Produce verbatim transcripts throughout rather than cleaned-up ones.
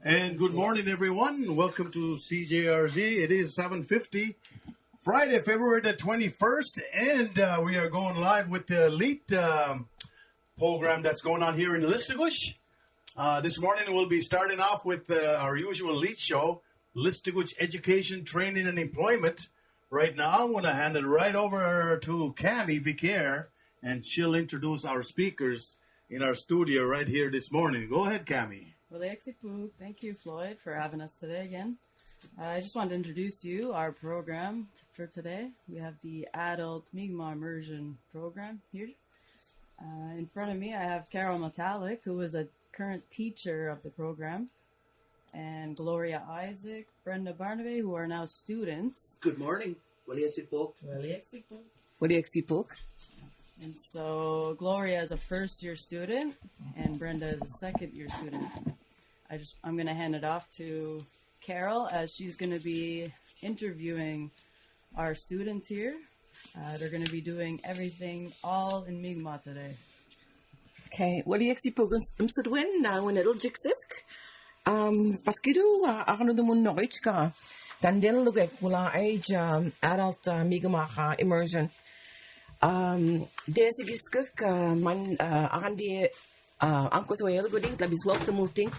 And good morning, everyone. Welcome to C J R Z. It is seven fifty, Friday, February the twenty-first, and uh, we are going live with the elite um, program that's going on here in Listuguj. Uh, this morning, we'll be starting off with uh, our usual elite show, Listuguj Education, Training, and Employment. Right now, I'm going to hand it right over to Cami Vicaire, and she'll introduce our speakers in our studio right here this morning. Go ahead, Cami. Waliyaksi Puk. Thank you, Floyd, for having us today again. Uh, I just wanted to introduce you our program for today. We have the Adult Mi'kmaq Immersion Program here. Uh, in front of me, I have Carol Matalik, who is a current teacher of the program, and Gloria Isaac, Brenda Barnaby, who are now students. Good morning. Waliyaksi Puk. Waliyaksi Puk. Waliyaksi Puk. And so Gloria is a first year student, and Brenda is a second year student. I just, I'm going to hand it off to Carol as she's going to be interviewing our students here. Uh, they're going to be doing everything all in Mi'kmaq today. Okay, waliyaksi Puk, um, Sudwin, na win it'll jixitk. Um, paskidu, uh, akanu dumun noich ka. Tandel lugek wula age, um, adult, uh, Mi'kmaq, uh, immersion. Um, desi giskuk, uh, man, uh, akandi, uh, amkos wayel guding, tlabis wal tumulting.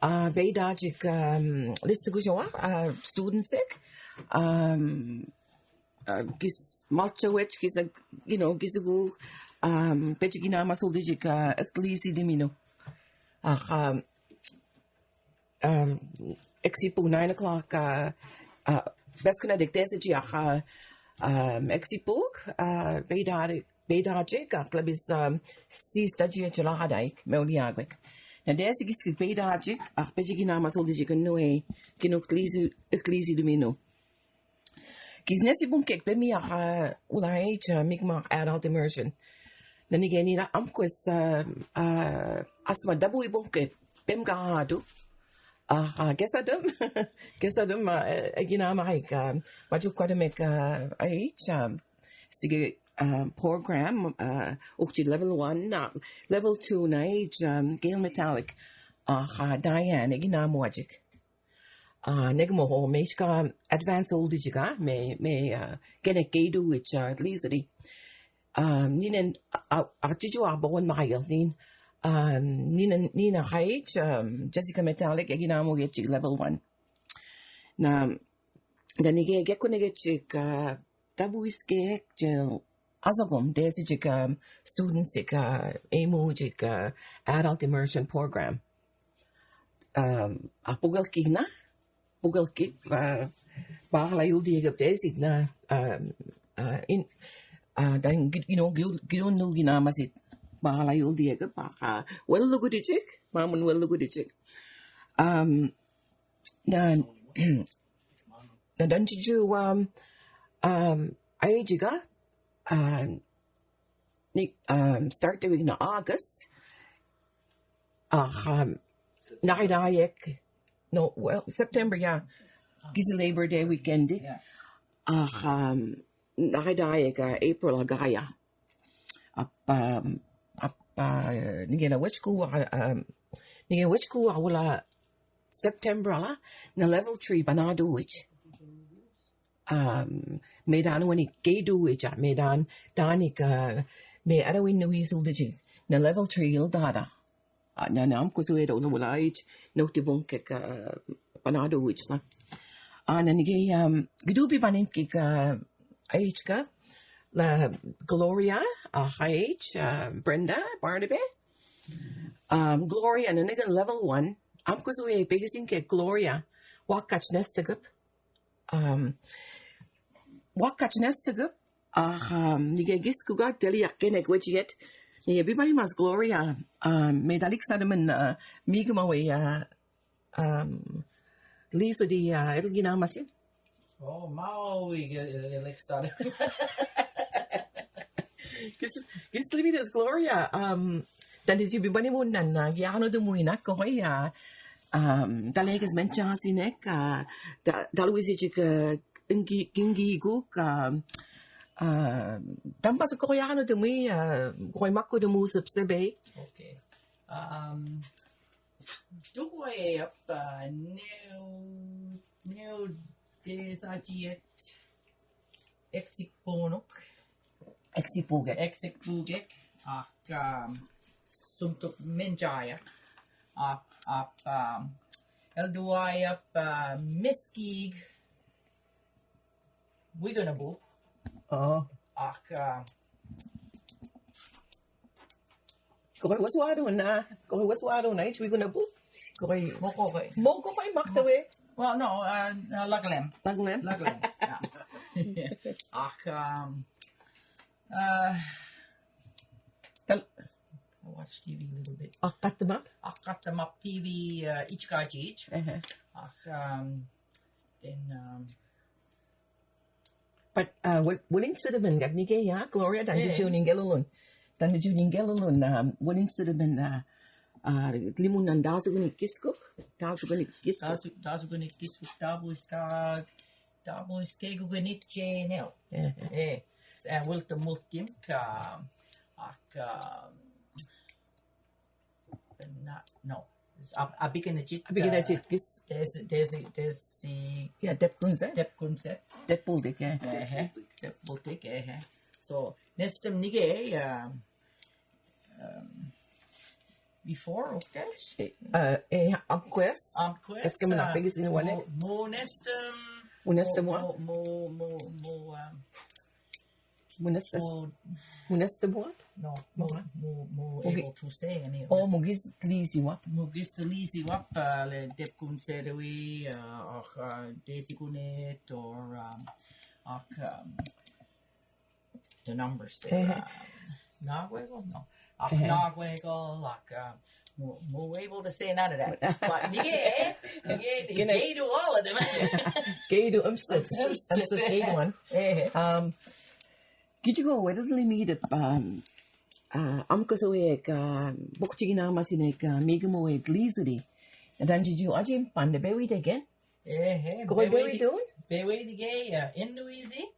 Uh, beidajik, um, Listuguj, uh, students ek. Um, uh, gis malcha wech, gis, uh, you know, gis gu, um, pejik inama suldijik, uh, eklisi diminu. Uh, um, um, eksi Puk nine o'clock, uh, uh, beskuna dek desi ji, uh, um, eksi Puk, uh, beidajik, beidajik, uh, tlabis, um, sista ji chalahadaik, meuli agwek. Na desi giskuk beidajik, uh, pejik inama suldijik nue, kinu eklisi, eklisi diminu. Gis nesi bunkek pemi aha wula age, uh, Mi'kmaq adult immersion. Na nige nila amkwes, uh, uh, asma dabu i bunkek pem gahadu. Uh, uh, gesadum, gesadum, uh, uh, ginama haik, uh, maju kwadum ek, uh, age, um, sige, uh, program, uh, ukji level one, uh, level two na age, um, Gail Metallic, uh, uh, Diane, ginama wajik. Uh, negmoho, me ishka advance oldijika, me, me, uh, kene keidu which, uh, at least di. Um, ninen, uh, uh, artiju abon mahayel nin. Um, ninen, nina hait, um, Jessica Metallic, eginamu gechik level one. Na, da nige, geku nige chik, uh, tabu iske, jel, azagom, desi jik, um, students jik, uh, emu jik, uh, adult immersion program. Um, a pugal kigna, pugal kig, uh, bahala yul diegap desi na, um, uh, in, uh, dan, gi-, you know, gi-, gidun nu gina masit, bahala yul diegap, uh, well lugu dijik, mamun well lugu dijik. Um, dan, na dan jiju, um, um, ai jiga, um, ni, um, start the week na August. Ah, um, nahidayek, no, well, September, yeah. Gizi Labor Day weekend. Yeah. Ah, um, nahidayek, uh, April, agaya. Ap, um, ap, uh, nige na wechku, uh, um, nige wechku, uh, wala September la, na level three, banadu wich. Um, me dan wani keidu wich, uh, me dan, danik, uh, me arawin nu hisul diji. Na level three il dada. Uh, na, na amku suedo, na wala ich, no ti bunkek, uh, banadu wich la. Uh, na nige, um, gidubi banin kik, uh, aichka, la Gloria, uh, H, uh, Brenda, Barnaby. Um, Gloria, na nige level one. Amku sue pegisin ke Gloria. Wakach nestagap. Um, wakach nestagap. Ah, um, nige gis kuga teli ya kenek wejiet. Nige bibani mas Gloria. Um, me dalik sadaman, uh, migma we, uh, um, liso di, uh, el gina masin. Oh, mau, we get, uh, like, started. Gis, gis limites Gloria, um, dan di jibi bani mun nan na, ya no de muina ko ya, um, daleges mencha sinek, uh, da, dalwisi jik, uh, ingi, ingi guk, um, uh, dan pas ko ya no de mui, uh, koi mako de mu sep sebe. Okay. Um, Du'gua ap, uh, neu, neu desajiet eksik punuk. Eksik pugek. Eksik pugek. Ak, um, sumtuk menjaya. Ak, ak, um, el du'gua ap, uh, meskig. Wiguna bu. Oh. Ak, uh, Kokoy wasuaruna, kokoy wasuaruna, ich wiguna bu. Kokoy. Mo kokoy. Mo kokoy maktawe. Well, no, uh, uh, laglem. Laglem. Laglem. Yeah. Ak, um, uh, I watch T V a little bit. Ak katma. Ak katma T V, uh, ich ka ich. Uh-huh. Ak, um, then, um, But, uh, wulin siribin, gat nige ya, Gloria, dan jujun ingelulun. Dan jujun ingelulun, um, wulin siribin, uh, uh, limun nan dasu guni kiskuk, dasu guni kiskuk. Dasu, dasu guni kiskuk, dabu iska, dabu iska guni chenel. Eh, eh. Eh, sa wulta multim ka, ak, um, Na, no. A, a bigin a jit. A bigin a jit, gis. Desi, desi, desi. Yeah, dep kunse. Dep kunse. Dep buldik, eh. Eh, eh. Dep buldik, eh, eh. So, nestem nige, um, um, before, okay? Eh, uh, eh, amquest. Amquest. Es que me la pegues en igual, eh. Mo, mo nestem. Mo nestem, mo, mo, mo, mo, um, Munes, munes te buat? No, mu, mu, mu able to say any of it. Oh, mugis lisi wap. Mugis lisi wap, uh, le dep kunse dewi, uh, or, uh, desi kunet, or, um, or, um, the numbers there. Eh. Uh, Naguego? No. Or Naguego, like, uh, Mo, mo able to say none of that. But nige, nige, nige do all of them. Gay do, I'm so, I'm so gay one. Eh. Um, gijigoo, whether the limit of, um, uh, amkoso ek, uh, bokchigina masinek, uh, migmo ek lizuri. Dan jijiu ajim pan the berry again. Ehe, kokoy berry doon? Berry dige, uh, innuizi.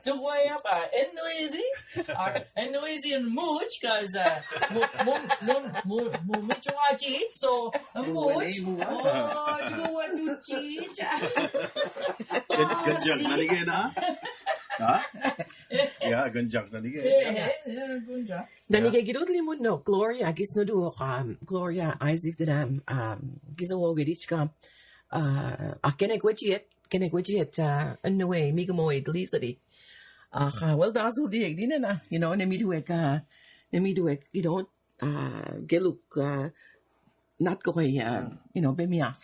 Tuwaya pa, innuizi. Uh, innuizi in much, 'cause, uh, mu, mu, mu, mu, mu, much wa chich, so, much. Oh, tuwa tu chich. Ganjak na dige na? Ha? Ya, ganjak na dige. Ehe, ganjak. Danige gidut limun no, Gloria, gis no du, um, Gloria, Isaac, dam, um, gis o gidich ka, uh, a kenek wechiet, kenek wechiet, uh, annuwe, migmo e glisari. Uh, well, dazu di ek dinana, you know, ne midu ek, uh, ne midu ek, you know, uh, geluk, uh, not going, uh, you know, bemia.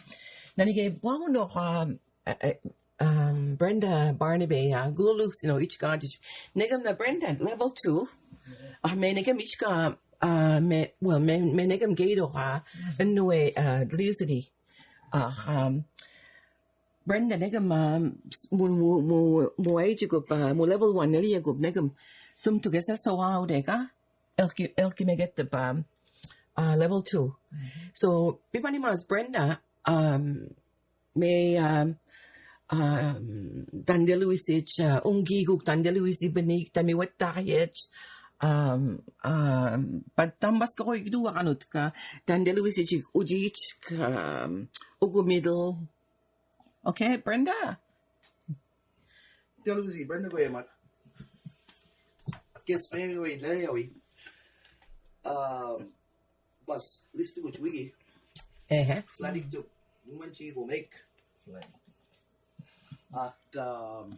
Danige, wangu no, um, uh, uh, um, Brenda Barnaby, uh, glulu, you know, ich ganjich. Negam na Brenda, level two. Uh, me negam ich ka, uh, me, well, me, me negam gado, uh, annuwe, uh, glisari. Uh, um, Brenda, negam, um, mu, mu, mu, mu age group, uh, mu level one, neli group, negam. Sum tugesa so wa udeka. Elki, elki me get the, um, uh, level two. So, pipani mas Brenda, um, me, um, um, tande luisich, uh, ungi guk tande luisi benik, tami wet tahiech, um, um, but tambas ko ik du anut ka, tande luisich ujich, um, ugu middle. Okay, Brenda. Tande luisi, Brenda ko emat. Kes me we le yawi. Um, Bas, listu ku chuigi. Ehe. Sladik tu. Muman chi go make. Ak, um,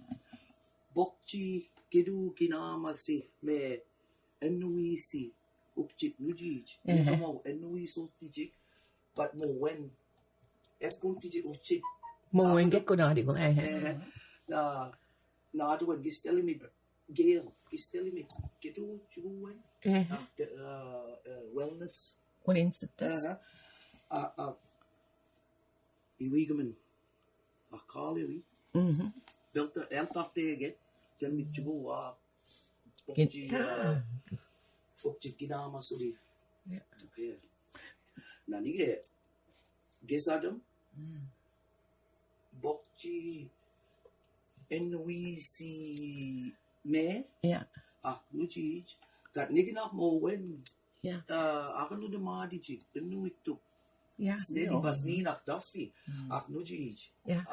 bokchi kidu kinamasi me enuisi ukchit nujij. Ehe. Kamo enuisi ukchit. But mo wen. Ekun tiji ukchit. Mo wen get kunadi go. Ehe. Ehe. Na, na adu wen gis tell me. Gail, he's telling me, "Ketu chuwan, eh, uh, uh, wellness." What is this? Uh-huh. Uh, uh, iwi gaman. A call iwi. Mm-hmm. Belta, el talk te again. Tell me chuwa. Okji, uh, okji kinama suli. Yeah. Okay. Nanige, guess Adam? Mm. Bokchi N V C me. Yeah. Ak nujij. Kat nigin ak mo wen. Yeah. Aka nudu maadi ji, nuitu. Yeah. Steady pas ni nak dafi. Ak nuji ji. Yeah.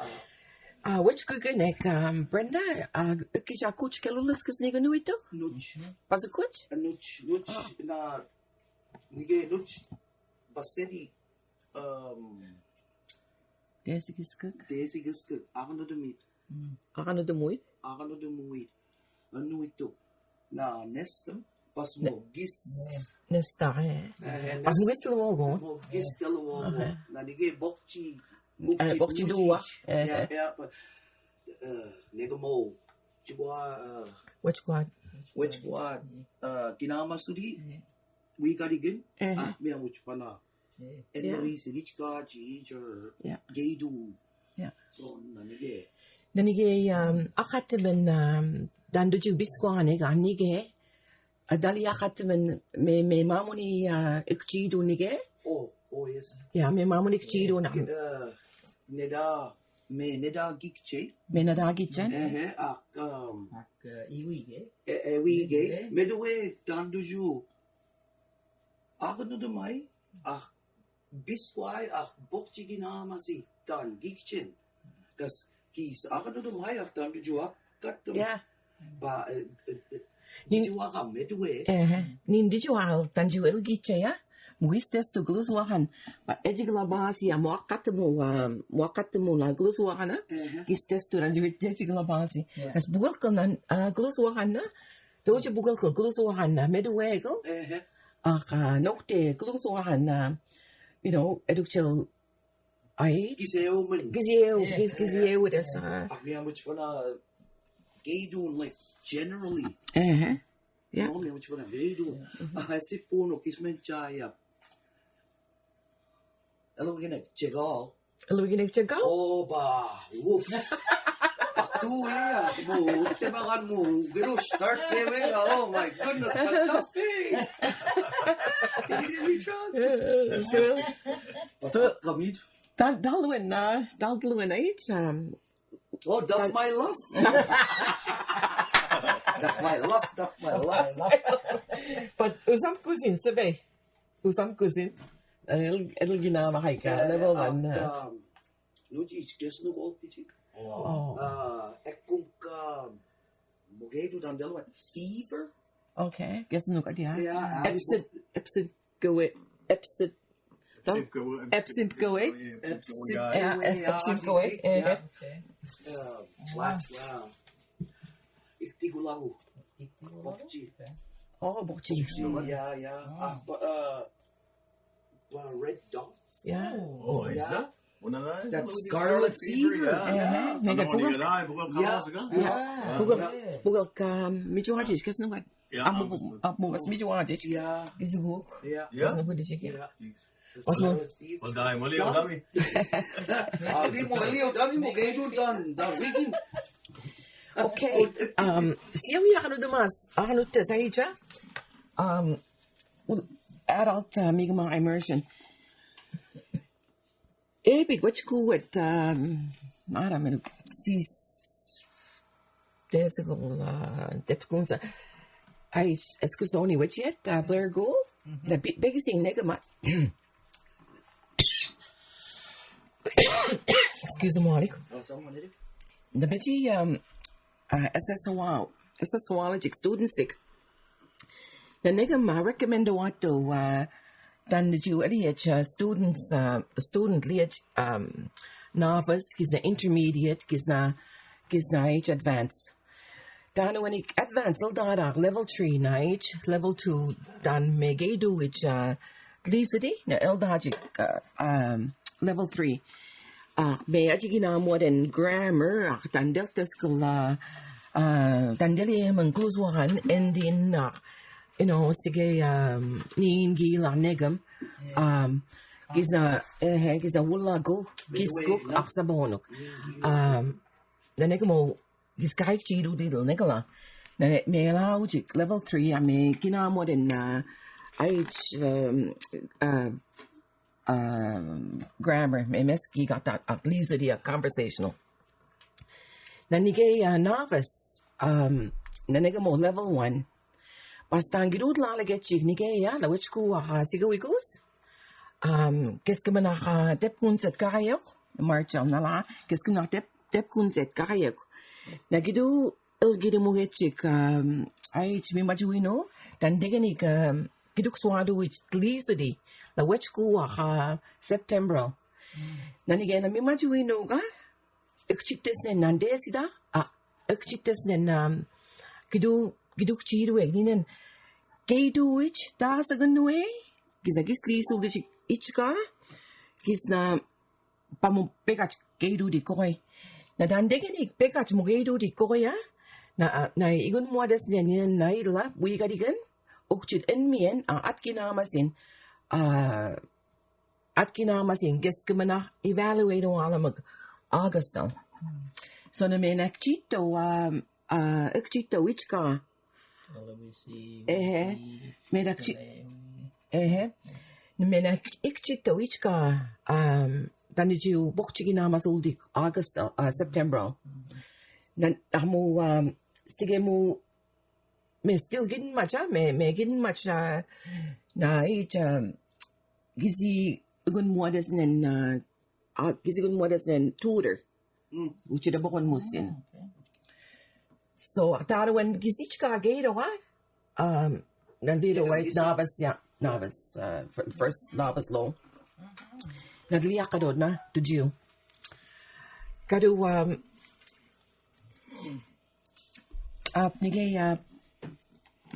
Ah, which good good neck, um, Brenda, ah, kija kuch kelulis kes niga nuitu? Nuch. Pas kuch? Nuch, nuch, na, nige nuch, pas steady, um, Desi giskik. Desi giskik. Aka nudu mit. Aka nudu muit. Aka nudu muit. Nuitu. Na nestem. Pas mo gis. Nesta, eh. Pas mo gis luogo. Mo gis luogo. Na nige bokchi. Bokchi dua. Ya, ya. Nega mo. Chigua. Wechgua. Wechgua. Kinama sudi. Wi kadigin. Ah, mi amuch pana. Enri sinichka ji jor geidu. So nanige. Nanige, um, akatimen, um, dandu ju biskwani ganige. Adali akatimen me, me mamuni, uh, ikjidu nige. Oh, oh yes. Ya, me mamuni ikjidu na. Neda, me neda gikche. Me neda gikche. Eh, eh, ak, um, ak, uh, iwige. Eh, eh, wige. Meduwe dandu ju. Aka nudu mai, ah, biskwai, ah, bokchi ginama si, dan gikchen. Kas, kis, aka nudu mai, ah, dan duju ak, katum. Yeah. Ba, eh, eh, eh, nin, duju ak, ah, meduwe. Eh, nin duju ak, dan duju el gikche ya. Muis testu glus wahan. Ba, ejig la basi, ya, muakatimu, ah, muakatimu la glus wahana. Kis testu, dan duju ejig la basi. Kas bugal ko nan, ah, glus wahana. Doji bugal ko glus wahana, meduwe ko. Aka, nokte, glus wahana, you know, edukchel ai. Gizeo men. Gizeo, giz-, gizeo desa. Ak mi amuch pana geidu, like, generally. Eh, eh. Yeah. No, mi amuch pana geidu. Aka, sipuno, kismen chaya. Elo gine, chegal. Elo gine, chegal? Oh, ba, woof. Aku ya, mo, te bagan mo, gero start de, oh my goodness, what the fuck? Can you get me drunk? So, so, kamid. Dal, dal when, uh, dal when I eat, um, oh, that's my love. That's my love, that's my love. But usam kusin, sabe? Usam kusin. El, el ginama haika, level one. Nuji ichi, kes nugu ichi. Oh. Ah, ekung, um, mugedu dan del one. Fever? Okay, kes nugu dia. Yeah, Epsid, Epsid Kuwait, Epsid. Epsid Kuwait. Epsid Kuwait. Epsid Kuwait. Yeah, Epsid Kuwait. Yeah. Okay. Uh, last, uh, Iktigulahu. Iktigulahu? Bokchi. Oh, bokchi. Bokchi, ya, ya. Ah, ba, uh, ba red dots. Yeah. Oh, is that? That's scarlet fever. Yeah. Nega bugal. Yeah. Bugal, bugal ka mijuhajish, kes nugu. Yeah. Amu, amu, mas mijuhajish. Yeah. Is guk. Yeah. Mas nugu dijik. Yeah. Osmo. Oldami, moli, oldami. Ali, moli, oldami, mo geidu dan, dan rigin. Okay. Um, si awi akanu dumas, akanu te sahicha. Um, adult, uh, migma immersion. Epic, what you cool with, um, I don't know, sis. Tesigo, uh, Depkunsa. Ai, excuse only, what yet, uh, Blair Gould? The big, biggest thing, nigga, ma-, excuse me, Malik. The Beji, um, uh, S S O L, S S O L, student sick. The nigga, ma recommend what to, uh, dan ju ali, uh, students, uh, student li, um, novice, giz na intermediate, giz na, giz na age advance. Dan when ik advance, el dan level three na age, level two, dan me geidu, which, uh, lisidi, na el dan, uh, um, level three. Uh, me aji gina more than grammar, uh, dan del teskla, uh, dan del ye man clues wahan, and then, uh, you know, sige, um, nin gila negam, um, giz na, eh, eh, giz na wulago, giz cook, ak sabonok. Um, the negamo, giz kai chidu di negala. Na ne, me la ujik, level three, a me gina more than, uh, I, um, uh, um, grammar, me meski gata, at least a conversational. Na nige, uh, novice, um, na nigamo level one, Basta ngidu lala gechik nige ya la wechku wa ha siga wikus. Um, keskemana ha tep kunset kayo. March al nala keskemana tep tep kunset kayo. Na gidu el gidu mu gechik, um, ai chimi majuino tan degeni ka giduk swadu wich tlisudi la wechku wa ha September. Na nige na mi majuino ga ekchites nen nan desida a ekchites nen, um, gidu gidu chiru egninen keidu wich ta sagan nue giza gis lisu dich ichka gis na pamu pegach keidu di koi. Na dan degen ik pegach mu keidu di koi ya na na igun muades nen nen na ila wiga digen ukchit en mien a atkinamasin a atkinamasin geskemana evaluate o alamag August. So na men ekchito a ekchito ichka Ehe. Mira chi ehe. Mira ikchito ichka, um, tani jiu bokchigina masuldik August, uh, September. Nan amu, um, stige mu me still gin macha me me gin macha na ich, um, gizi gun muades nen, uh, gizi gun muades nen tutor. Uchida bokon musin. So atara wen gizi chika geido ha, um, nan video wait nabas ya nabas, uh, first nabas lo. Nadlia kado na to jiu kado, um, ap nige ya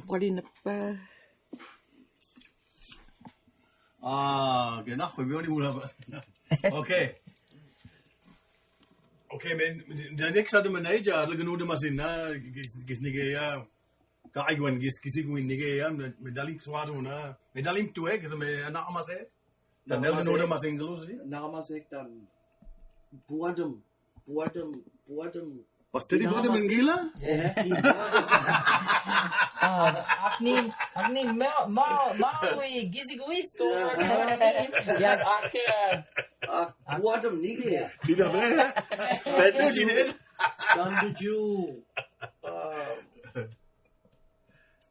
pwali na pa. Ah, gena khoi bioni mula ba. Okay. Okay, men, dan ek sadu men ai ja lagnu de masin na gis nige ya ka ai wan gis kisi kuin nige ya me dalim swadu na me dalim tu ek me na amase. Dan lagnu de masin glusi. Na amase dan buadum buadum buadum. Pasteri buadum mengila. Aknin aknin ma ma ma kui gizi guisto. Ya ake buadum nige. Tidak be. Betul sih. Dan tujuh.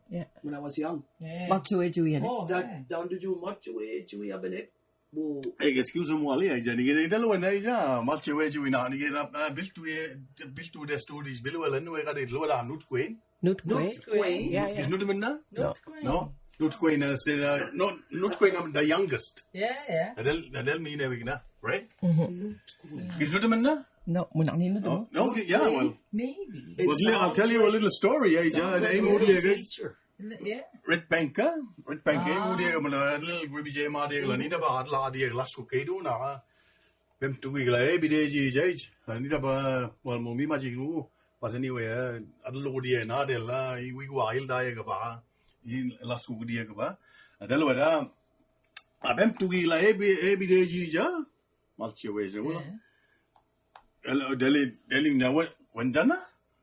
Yeah. When I was young. Yeah. Machu eju yan. Oh, that down to you, much way, Chewy, I've been Hey, excuse me, Wally. Ai ja, nige na idalo na ai ja, mal chewe chewe na, nige na, ah, bil tu e, bil tu de stories, bil wala nu e ka de lo da nut kwe. Nut kwe. Nut kwe. Yeah, yeah. Is nut minna? Nut kwe. No. Nut kwe na se na, no, nut kwe na the youngest. Yeah, yeah. Nadal, nadal mi ne wigna, right? Mm-hmm. Is nut minna? No, muna ni nut. No, no, yeah, well. Maybe. Well, I'll tell you a little story. Ai ja, ai mo de. Red Bank ka? Red Bank ka, mu diya ka mula, lil, gwibi jay ma diya ka, la nida ba, la diya ka, las ku kay do na, bem tugi ka la, eh, bide ji jay, la nida ba, wal mo mi ma ji nu, pas anyway, eh, adlo diya na de la, i wi wa il da ya ka ba, i las ku diya ka ba, adal wa da, a bem tugi la, eh, bi, eh, bide ji ja, Malchi weze wula. Dali, dali na wendana.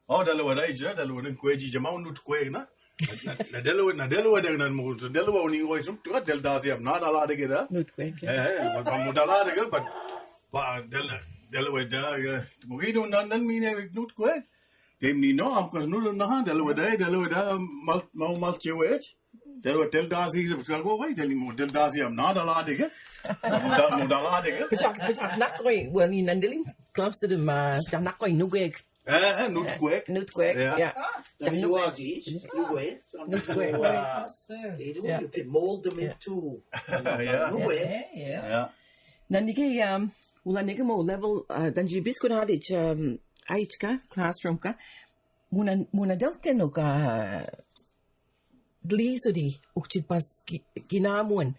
Oh, dali wada ija, dali wada kweji jama unu tukwena. Na dali wada, na dali wada na mu, dali wada uni wai sum tuwa, dali dasi am na dala de geda. Nut kwe. Eh, eh, ba mu dala de geda, but ba dali, dali wada, eh, mu gidu nan nan mine nut kwe. Dem ni no, am kas nut na, dali wada, dali wada mal, mal, malchi weze. Del wa del dasi, subscribe ko kai, del mo del dasi am na dala de ke. Mo dala de ke. Pachak, pachak, nak koi, well, ni nan deling clubs to the ma, pachak nak koi, nugwek. Eh, eh, nut kwek. Nut kwek, yeah. Jam nugwek. Nugwek. Nugwek. You can mold them into nugwek. Yeah. Nan nige, um, wala nige mo level, uh, dan ji biscuit hadich, um, aichka, classroom ka. Muna, muna del teno ka, Dlisudi, ukchil pas ki, kinamuan,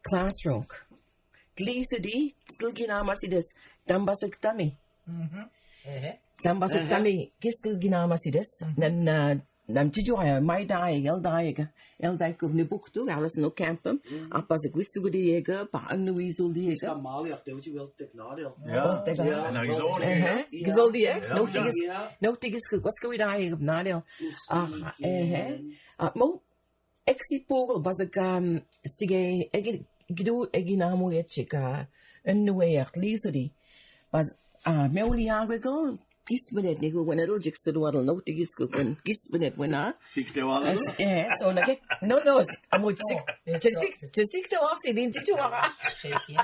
classroom. Dlisudi, skil kinamasides, tambasik tami. Tambasik tami, ki skil kinamasides. Nan, nan tiju aya, mai dai, el dai ga, el dai kub ni buktu, alas no campum. Apasik wisugudi ega, pa anu wisul di ega. Mali ap teuji wel teknadel. Yeah. Teknadel. Gizol di ega. No tigis, no tigis ke, kuas ke widai ega, nadel. Ah, eh, eh. Ah, mo, Exit pool, basa ka, um, stige, egi, gidu, egi namu echika, en nuwe yak lisudi. Bas, ah, meuli agwe ko, Gis minit ni ku wena dul jik sudu wadal no ti gis ku wen gis minit wena. Sikte wala. Eh, so na ke, no, no, s-, amu sik, Oh, it's sik, so sik, sik te wasi din jijuaka. Shaking.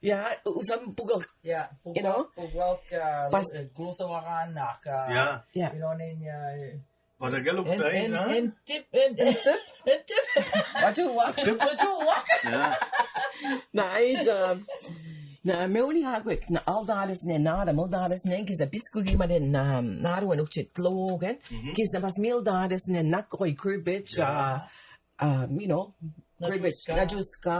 Yeah, usam pugok. Yeah, You know? Pugok, uh, Pas- uh, gusa wakan naka. Yeah. Yeah. You know, nin, uh, Patagaluk En, tayo, en, ha? en tip, en, en tip, en tip. Wajua. Wajua. Yeah. Na, ai, um, na, me uni hakwek, na, aldades ne, na, da, aldades ne, kisa biskugi ma den, na, na, wan ukchit logan, kisa mas mil dades ne, na, koi cribbage, Yeah. uh, um, you know, Na cribbage, juska. na juska.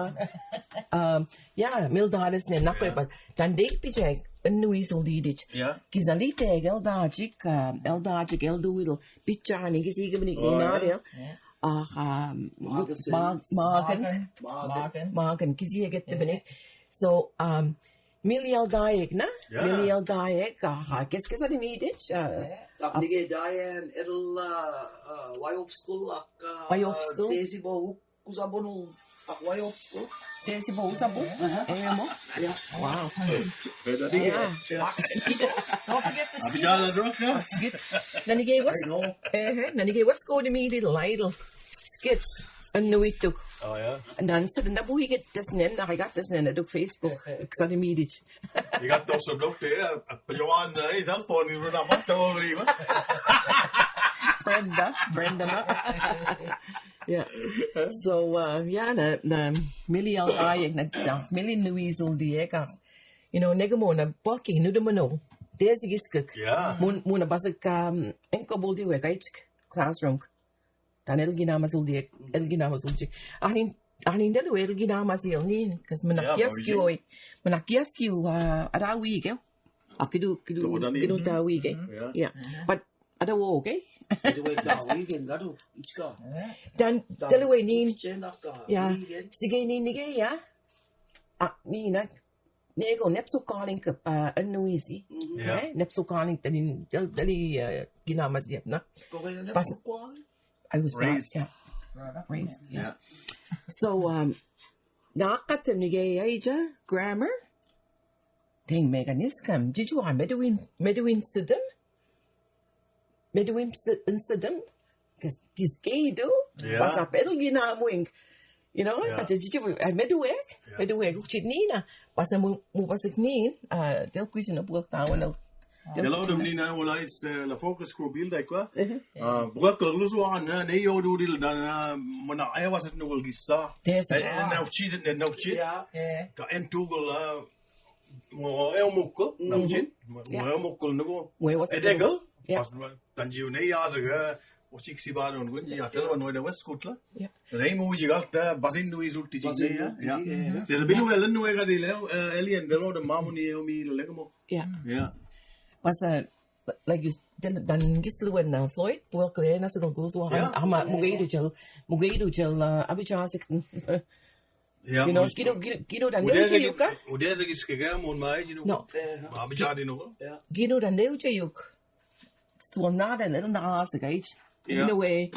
Um, yeah, mil dades ne, na koi, Yeah. but tan dek pijek, en nuisul didich. Yeah. Kisa li teg, el dajik, um, el dajik, el duidel, pichani, kisi gimini, Oh, na, yeah. del. Yeah. Ah, um, Moccasins. Mag-, magan. Magan. Magan. Magan, kisi get the Yeah. bini. So, um, Mili al daek, na? Yeah. Mili al daek, ah, ha, kes kes ani midich, ah, Yeah. Ak nige Diane, edel, uh, uh, wayop school, ak, uh, Wayop school? Desi bo, kusabonu, ak wayop school. Desi bo, usabu? Uh-huh. Eh, mo? Yeah. Wow. Pwede di Yeah. ka. Don't forget the Abi skit. Jala dro ka. Skit. Nanige was, I know. Eh, eh, nanige was ko di midi laidel. Skits. Anu ituk. Oh, yeah. And then, so, nabuhi get this nen, na, I got this nen, aduk Facebook. Sa di midich. You got those of look there, uh, Pajawan, uh, his cell phone, you run up, don't worry, what? Brenda, Brenda, na. Yeah. So, uh, yeah, na, na, mili al daek, na, na, mili nuisul diek, ah. You know, nega mo na, paki, nu de mano. Desi giskuk. Yeah. Mun, mun na basuk, um, enko bul di wek, aichik, classroom. Tan el ginama sul diek, el ginama sul diek. Anin, anin delu el ginama sul nin, kas Yeah, manakias ki Mauricio. Oi, manakias ki, uh, ada wige. Akidu, kidu, Kidu dani. Kidu da wige. Yeah. Yeah. But ada wo, okay? Kidu wai da wige, ngadu, ichka. Tan, Da telu wai nin. Chena ka, Yeah. Wige. Sige nin nige, yeah. Ah, ni na, Nego, nepsu calling ke, uh, anu isi. Mhm. Yeah. Eh, nepsu calling, tani, del, dali, uh, ginama siap, na? Kau kaya Pas- nepsu calling? I was brought, Raised. Yeah. Raised, yeah. Yeah. So, um, na kata nige aija grammar. Deng mega niskam. Jiju a meduin, meduin sudum. Meduin s-, in sudum. Kis, kis keidu. Yeah. Pasa pedal ginamuing. You know, Yeah. Aja jiju, eh, meduek. Yeah. Meduek, uchit nina. Pasa mu, mu pasik nin, ah, del kuisin na buak tawan na. Hello, dum nina, wala is, eh, la focus group build, like, what? Mhm. Ah, buak ko lusu an, eh, ne yo du dil dan, eh, mana, eh, was it no gisa. Yes. Eh, na uchit, na uchit. Yeah. Eh. Ka en tugul, ah, Mo eo mukko, Mm. na uchin. Mo Yeah. eo mukko nugo. Mo eo mukko. Edegel. Yeah. Pas tanjiu ne ya zaga. O sik si ba don gun ya tel wan wede wes kutla. Yeah. Nei mu ji galta basin du isul ti Basin ji du ya. Ya. ti ji, yeah. Se bilu elen nu ega dile, eh, alien de lo de mamu ni eo mi le mo. Yeah. Ya. Pasa, like, you s-, dan, dan gis lu en, uh, Floyd, puedo creer en ese concurso, Yeah. ama, Yeah. Mugeiru jel, Mugeiru jel, uh, abi chasik. Yeah, You know, mo- kino, kino, kino dan Ude leu se ki-, yuka? Ude se ki skega mon mai, you know. No. Eh, Ma abi jadi no. Yeah. Kino dan leu je yuk. Suol nada lel na hasa gaich. Yeah. In a way.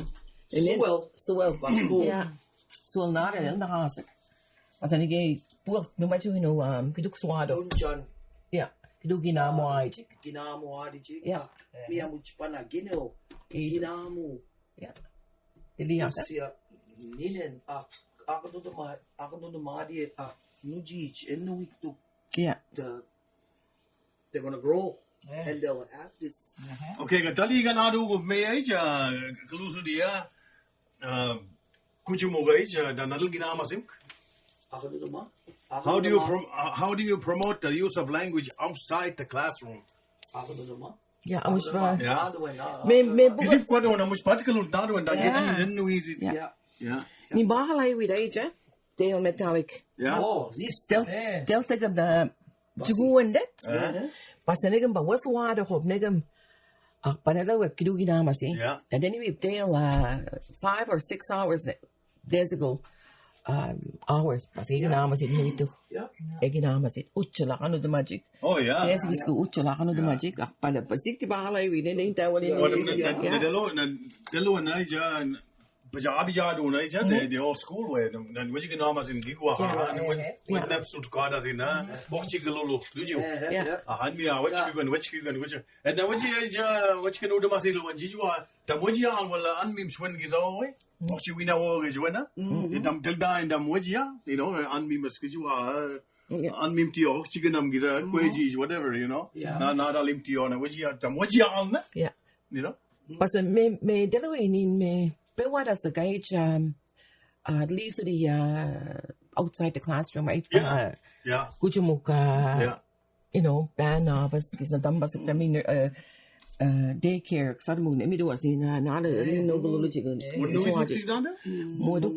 And then Suol. Suol. Basco. Yeah. Suol nada lel na hasa. Asa ni ge puak, no matter, you know, um, kiduk suado. Luncheon. Yeah. Kiduk ginamo ai. Ginamo ai ji. Yeah. Mi amu chipana gino. Eh. Ginamu. Yeah. Ili aka. Usia ninen, ah, aka no ma, aka no ma di, ah, nu ji, en nu itu. Yeah. The, they're gonna grow, Yeah. and they'll have this. Uh-huh. Okay, ka tali ka nadu ko me ai ja, kalusu dia, um, kuchu mo gai ja, da nadal ginama sim. Aka no ma. How do you prom-, uh, how do you promote the use of language outside the classroom? Aka no ma. Yeah, amu sipa. Yeah. Me, me buka. Kisi kuwa na amu sipa, tika lun tadu, and I get Yeah. you, then we easy. Yeah. Yeah. Yeah. Ni bahala i wida ija, tail metallic. Yeah. Oh, this Del, Eh. del tega da jugu and that. Eh. Pasa nega ba was wada hop nega. Ah, panela web kidu ginama si. Yeah. And then we tail, uh, five or six hours days ago, um, hours, pasa Yeah. ginama si nitu. Yeah. E ginama si, uchu la kanu de magic. Oh, yeah. Yes, gis ku uchu la kanu de Yeah. magic. Ah, pala, pasa ti bahala i wida, ne ta wali Yeah. What, Yeah. na, na, Yeah. na, delo, na, delo na ja, But ya abi ya do na, ya the, the old school way. Nan waji gano ama sin gigwa ha. Nan waji nap sut kada sin na. Boxi gululu. Do you? Yeah. Ahan mi a waji gwan, waji gwan, waji. And nan waji ya, waji gwan uda masi luwan jijwa. Tam waji ya an wala an mim shwan giza way. Boxi wina wo gijwa na. Tam tilda and tam waji ya. You know, an mim mas gijwa. An mim tiyo, chicken am giza, kweji, whatever, you know. Na, na dalim tiyo na waji ya, tam waji ya an na. Yeah. You know? Pasa me, me dalawa ini me pe wada sa kai cha, um, uh, at least the, uh, outside the classroom, right? Yeah. Yeah. Kuchumuka, you know, ban na bas kisa dam bas kami, uh, uh, daycare, sar mu ne mi do asina, na le no gulu chicken. Modu.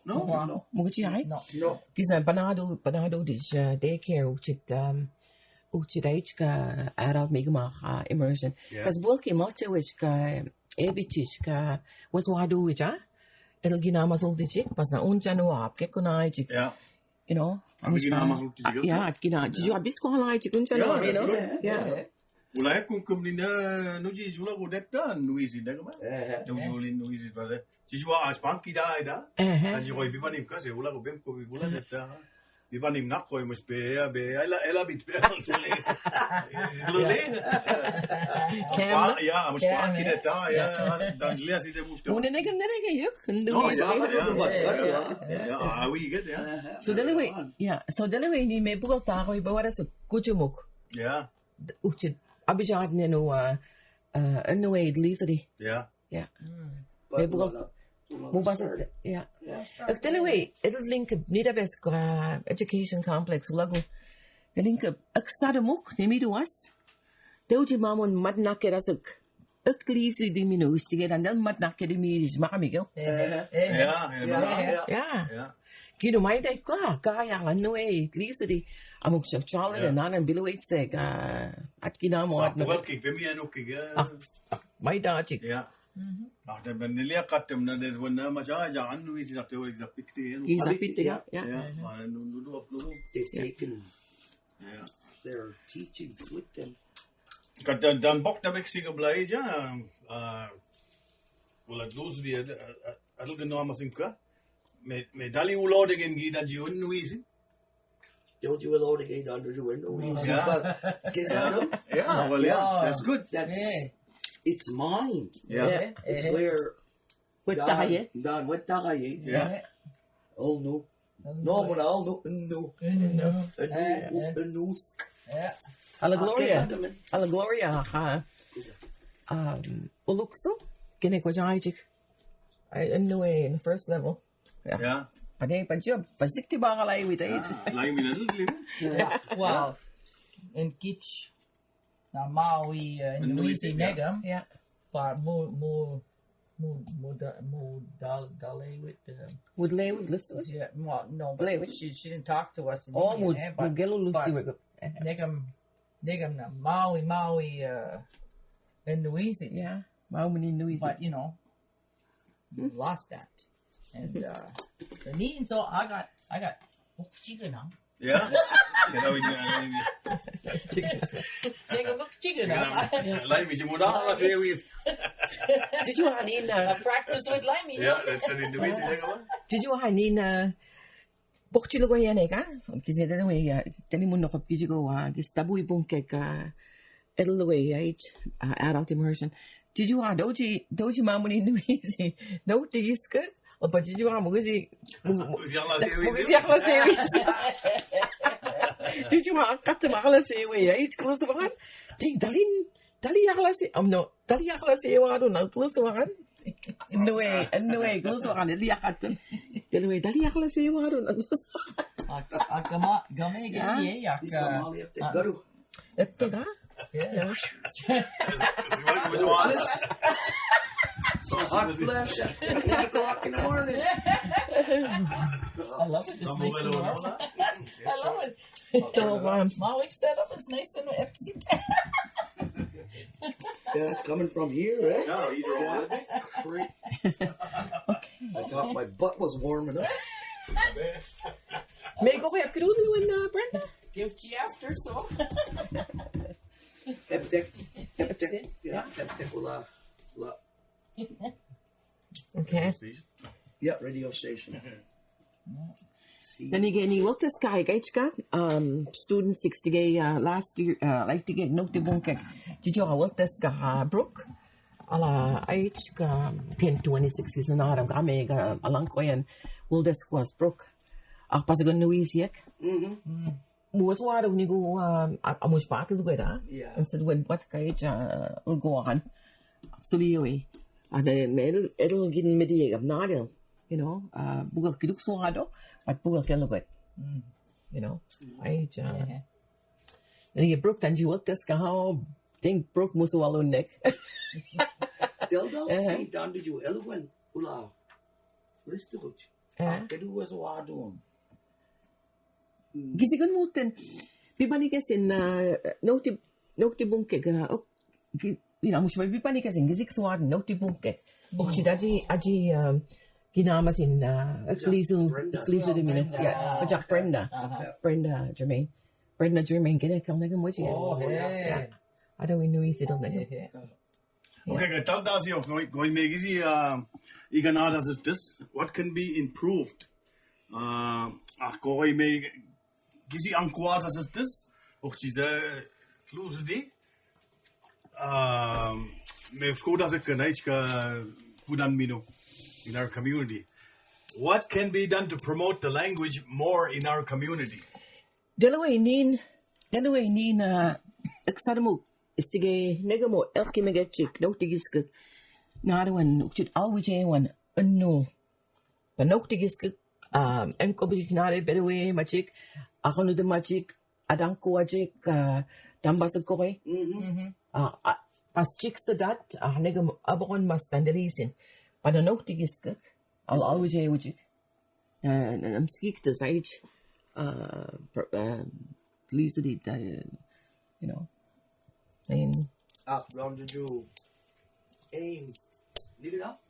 No. Muguchi ai? No. Kisa panado, panado di, uh, daycare uchit, um, uchit aichka adult migma, uh, immersion. Kas bulki malcha wichka, ebichichka, was wadu wicha. It'll gina masul di chik, pas na un chanu ap ke kuna chik. Yeah. You know, I'm gonna masul di chik. Yeah, gina. Did you have this call? I chik un chanu, you know? Yeah. Ula e kum kum ni na nuji ula ko detta nuisi da kama. Nuji uli nuisi pa da. Jijwa a spanki da da. Aji ko bibanim ka se ula ko bem ko bula detta. Bibanim na ko mus pe ya be ela ela bit pe. Lule. Kama. Ya mus spanki detta ya. Dan le asi de mus. Mune nega nega yuk. No, ya ya. Ya, we get ya. So dalawa, yeah. So dalawa ini me bugal ta ko iba wada sa kuchumuk. Yeah. Uchit abijad nenu, uh, uh, anu e lisari. Yeah. Yeah. Me bugal mubasa. Yeah. Actually, wait, it'll link nida bes ka education complex lagu. Link aksada muk nimi duas. Teuji mamun mat nakera suk. Ak lisi di minu usti ke dan dan mat nakera di mi di maka mi ko. Yeah. Yeah. Kinu mai dai kwa ka ya la no e lisi di amuk chak chala de nanan bilu e se ka at kina mo at no. Ki pe mi anu ki ga. Mai da chik. Yeah. Ah, te ben nilia katem na des wana ma ja ja anu isi sa te wa exactly. Exactly, yeah. Yeah. Ma nu nu du ap nu. They've taken their teachings with them. Ka dan dan bok da bek siga blai ja, ah, wala dus di adal gano ama simka. Me me dali ulo de gen gi dan ji unu isi. Don't you allow the gay down to do it? No, we Yeah. Yeah, well, yeah, that's good. That's it's mine. Yeah. It's where With God, taye. God, with taye. Yeah. Oh no. No, muna, oh no, no. No. No. Ala Gloria. Ala Gloria, ha. Um, uluksu. Kene ko jai jik. I, in the way, in the first level. Yeah. Pade pa job, pa sikti ba ka lai with it. Lai mi na dul dili. Wow. And kich na maui, uh, in Louisiana. Negam. Yeah. Pa mu mu mu mu da mu dal dale with the Would lay with listeners? Yeah, well, no, but Lay with she she didn't talk to us in Oh, Indian, mu eh, mu but gelu lusi but with. Negam negam na maui maui, uh, in Louisiana. Yeah. Maui in Louisiana. But you know, lost that. And uh, the need, so I got, I got, oh, chicken now. Yeah. Kena win na. They go look chicken now. Lai mi jimuna la se wis. Did you hanina? Practice with Limey. Yeah, that's an individual. Did you hanina? Bokchi lugo ya nega. Kisi de ya. Teni mundo kop kisi go wa. Kisi tabu ipun keka. Elu wei ait, uh, adult immersion. Tiju ha, dauji, dauji mamuni nuisi. Dauji iska. Apa tiju ha mugusi. Mugusi akla sewi. Mugusi akla sewi. Tiju ha kat ma akla sewi ait, close one. Ting dalin, dali akla se, um, no. Dali akla sewa do na close one. No way, no way, close one. Dali akatan. Dali way, dali akla sewa do na close one. Akama, game, game, ya. Garu. Ettega? Yeah. Is, is what was honest? Hot flash at eight o'clock in the morning. I love it. It's nice and warm. I love it. So, um, my week setup is nice and empty. Yeah, it's coming from here, right? No, either one. Great. I thought my butt was warm enough. May go have canoodle and, uh, Brenda. Give tea after, so. Heptek. Heptek. Yeah, heptek ula. Ula. Okay. Station. Then again, ni wal teskahai kaitka, um, students six tige, uh, last year, uh, like tige, no te bungkek. Jiyo wal teskahai Brooke. Ala age ka ten twenty-six is an autumn ka mega alang koyan wal teskahai Brooke. Ak pasagon nuisiek. Muas wadu nigu, um, a, a much bakil gweda. Yeah. And said when what kai cha ulgoan. Suliwi. And then it'll, it'll get media of nadil, you know, uh, bugal kiduk suado, but bugal kelugwet. You know, ai cha. Ni Brooke tanji wal teskahai, think Brooke musu walu nek. Del dal si dan duju elugwen ula. Listukuch. Kedu was wadu. Gisigun muten. Pibani kesin, uh, noti, noti bungkek, uh, ok, gi-, you know, mush pibani kesin gisik suad noti bungkek. Ok, chi daji, aji, um, ginama sin, uh, klisu, klisu de mino. Yeah, ajak Brenda. Brenda Germain. Brenda Germain, kene kam nega moji. Oh, yeah. Ada winu isi dong nega. Okay, ka tal dasi o koi, koi me gizi, uh, iganada sisters, what can be improved? Uh, a koi me gizi ankuada sisters, o chi de close di, um, me skuda se kanai ka kudan mino in our community. What can be done to promote the language more in our community? Delaware nin, Delaware nin, uh, eksarmu, istige negamo, elki megechik, no tigiskuk, narawan, ukchit alwije wan, anu. Pa no tigiskuk, um, enko bijik nare, bedewe machik, akonu de machik, adanko ajik, uh, tambasa koe. Uh, uh, pas chik sadat, uh, negamo, abon mas tandelisin. Pa no tigiskuk, al, alwije ujik. Uh, and I'm speak to Zaid, uh, pr-, uh, Lizard, uh, you know, and Ah, round the jewel. Aim. Leave it up.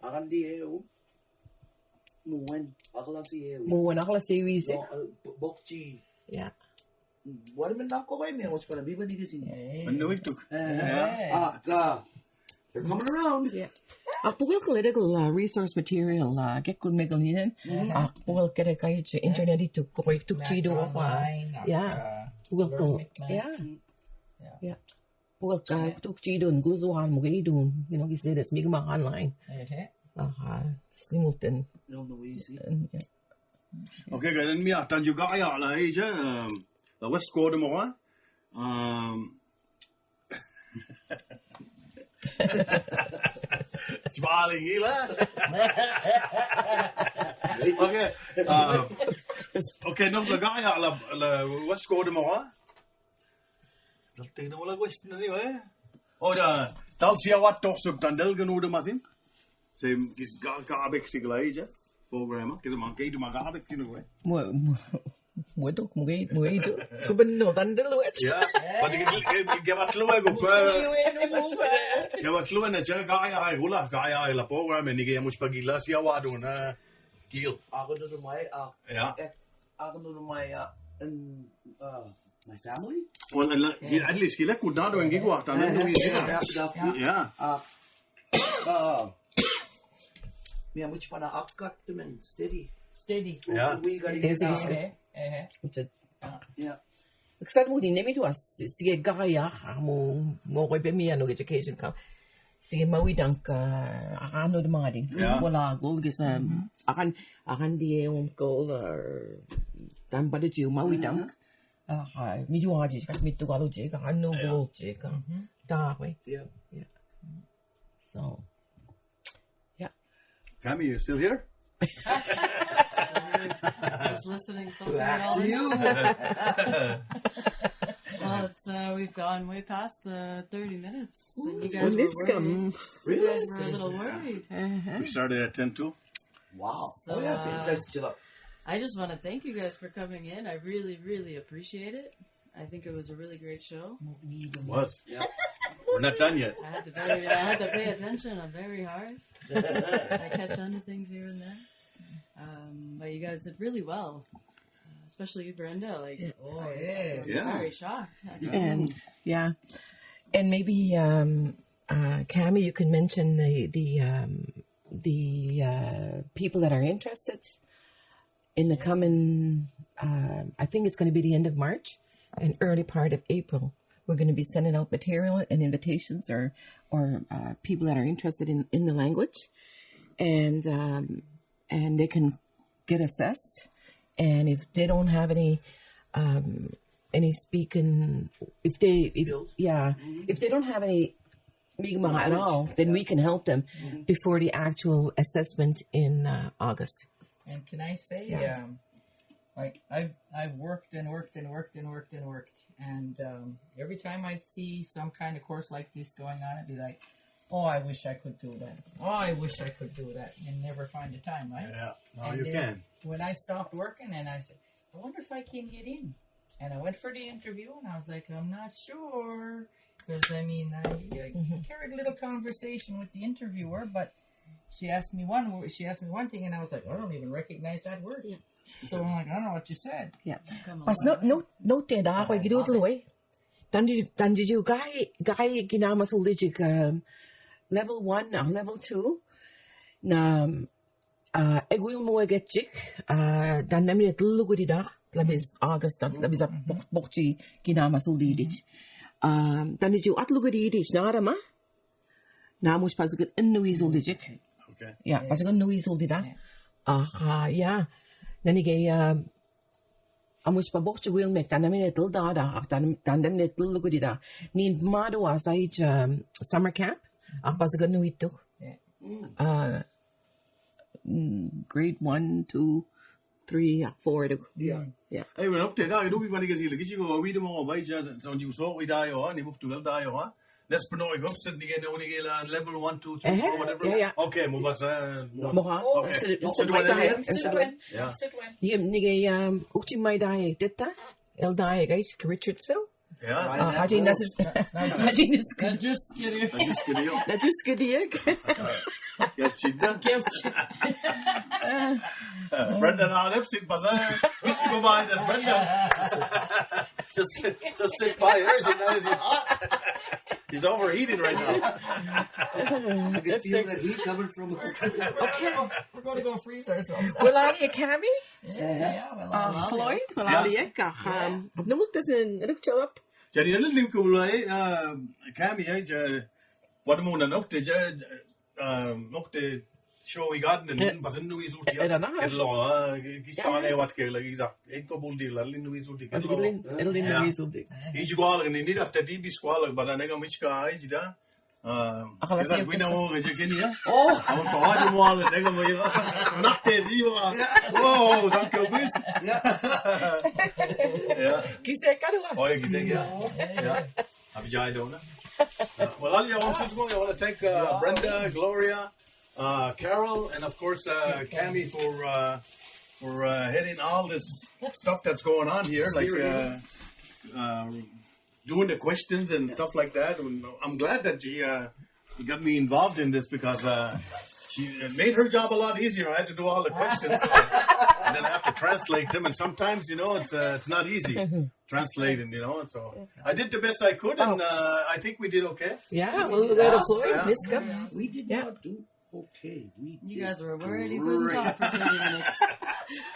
Akan di eu. Muwen. Akla si eu. Muwen akla si eu isi. No, uh, b-, bokchi. Yeah. What am I not going to? What's going to be when he gets in? Ano ito? Eh, Yeah. Ah, ka. They're coming around. Yeah. Ak pugil kal edagul, uh, resource material, uh, gekkul megal hinen. Ak pugil kede kai internet itu, koi tuk chido apa. Online, yeah. Pugil kal. Yeah. Yeah. Pugil ka tuk chido, guzuhan, mugay idun. You know, gis ledes, migma online. Aha. Slimutin. No, no, easy. Yeah. Okay, ka, then mi atan juga ya la ija, um, la West Score mo, um, Chibali gila. Okay. Uh, okay, no, la gaya, la, la, West Score mo, ha? Dal tingnan mo la West na niyo, eh. O da, tal siya wat toksuk tandel ganu de masin. Se gis ga, ga abek sigla ija. Program, kisa mangke itu maga abek sino, eh. Mo, mo, Mueto, mueto, mueto. Ku ben no tan de luet. Ya, pati ke, ke, ke bat luego, ke bat luego na cha gaya ai hula, gaya ai la program ni ke much pagila si awadu na gil. Ako no mai, ah, Ya. Eh, ako no mai, ah, and, uh, my family? Well, at least kila kudado en gigwa tan no. Yeah, yeah, yeah. Ya. Ah, ah, mi amuch pana akak temen steady. Steady. Yeah. We gotta get Yes, yes, out. Okay. Eh, eh. Which is Yeah. Kasar mo din nemi tu as sige gaya mo mo ko pe mi ano education ka. Sige mawi dang ka ano de mari. Yeah. Wala gol gisa akan akan di e un gol or tan pada jiu mawi dang. Ah, mi ju aji ka mi tu galo je ka ano gol je ka. Da we. Yeah. Yeah. So, yeah. Cami, you still here? Just listening. Something Back to you. Well, it's, uh, we've gone way past the thirty minutes. And you guys were worried. You guys were a little worried. Uh-huh. We started at ten two. Wow. So, oh, yeah, it's uh, impressive. I just wanna thank you guys for coming in. I really, really appreciate it. I think it was a really great show. It was. Yeah. We're not done yet. I had to very, I had to pay attention. I'm very hard. I catch on to things here and there. Um, but you guys did really well. Uh, especially you, Brenda. Like, oh, yeah. I'm very shocked. And, yeah. And maybe, um, uh, Cami, you can mention the, the, um, the uh, people that are interested in the coming, uh, I think it's going to be the end of March and early part of April. We're going to be sending out material and invitations or or uh, people that are interested in, in the language, and um, and they can get assessed. And if they don't have any um, any speaking, if they if yeah, if they don't have any mi'kmaq at all, then we can help them before the actual assessment in uh, August. And can I say, yeah. um, like I've I've worked and worked and worked and worked and worked, and um, every time I'd see some kind of course like this going on, I'd be like, "Oh, I wish I could do that. Oh, I wish I could do that," and never find the time, right? Yeah, no, and you can. When I stopped working, and I said, "I wonder if I can get in." And I went for the interview, and I was like, "I'm not sure." Because, I mean, I, I mm-hmm. carried a little conversation with the interviewer, but she asked me one word, she asked me one thing, and I was like, "I don't even recognize that word." Yeah. So I'm like, "I don't know what you said." Yeah. Pas no, no, no te da ko gidu tu wai. Tan di, tan di ju gai, gai gina masul di jik, um, level one, uh, level two. Na, uh, egwil mo eget jik, uh, dan namine tulu gudi da, labis August, labis a bok, bokchi gina masul di dich. Um, dan di ju at lugudi dich, na arama, Namush pasagan nuwi zul dijik. Okay. Yeah, pasagan nuwi zul dida. Aha, yeah. Nani gay, um, amush pa bokchi wil mek tanami ne tul da da, ah, tan tanami ne tul lugudi da. Nin madu asai, um, summer camp. Ah, pasagan nuwi tuk. Uh, mm, grade one, two, three, four. Yeah. Yeah. Hey, bueno, te da, no vi mani que si le kichi go video mo bai ja, son you so we da yo, ni buk tu da yo, ha. Let's put no go sit ni no ni la level one, two, three, four, whatever. Yeah, yeah. Okay, mo basa. Mo ha. Okay. Sit one. Sit one. Yeah. Ni ge, um, uchi mai da, teta. El da, guys, Richardsville. Yeah. Haji Nasis. Haji Nasis. Just kidding. Just kidding. Just kidding. Gerçekten. Gerçekten. Brenda, now let's sit, baza. Go by, just Brenda. Just sit, just sit by her. She's nice and hot. He's overheating right now. I can feel that heat coming from her. Okay. We're going to go freeze ourselves. Well, are you, Cammy? Yeah, well, Floyd, well, are you? Um, no, it doesn't look up. Jadi, a little bit like, um, Cammy, eh, ja, what mo na nokte, ja, um, nokte show i garden, and then, but no is what, eh, na, eh, lo, ah, ki sane what ke lagi sa, ek ko bol di, lali no is what ke lo. Lali no is what ke. Iji gwal ni ni da, tadi bi squal, but na ga michka, iji da. Um, akala sa wina mo, iji kini ya. Oh, amo to aja mo ala, nega mo ya. Nokte di wa. Oh, thank you, please. Yeah. Kise karu wa. Oh, yeah, kise ya. Yeah. Abijay dona. Uh, well, I want to thank, uh, Brenda, Gloria, uh, Carol, and of course, uh, Cammy for, uh, for, uh, heading all this stuff that's going on here, like, uh, uh, doing the questions and stuff like that. And I'm glad that she, uh, got me involved in this because, uh, she, it made her job a lot easier. I had to do all the questions, so, and then I have to translate them. And sometimes, you know, it's, uh, it's not easy translating, you know. And so I did the best I could, and, uh, I think we did okay. Yeah, well, we got a point. Yeah. This come. We did not do okay. We, you guys were already good talk for thirty minutes.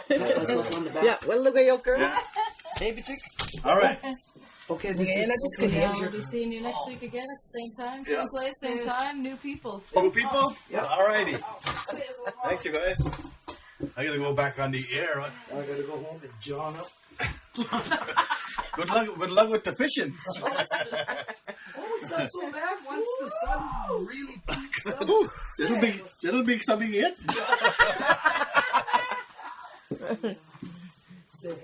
Pat myself on the back. Yeah, well, look at your girl. Baby chick. All right. Okay, this is. We'll be seeing you next week again at the same time, same place, same time, new people. New people? Yeah. All righty. Thanks, you guys. I gotta go back on the air. Huh? I gotta go home and John up. Good luck. Good luck with the fishing. Oh, it's not so bad once the sun really peaks up. Ooh, it'll be, it'll be something yet. Say,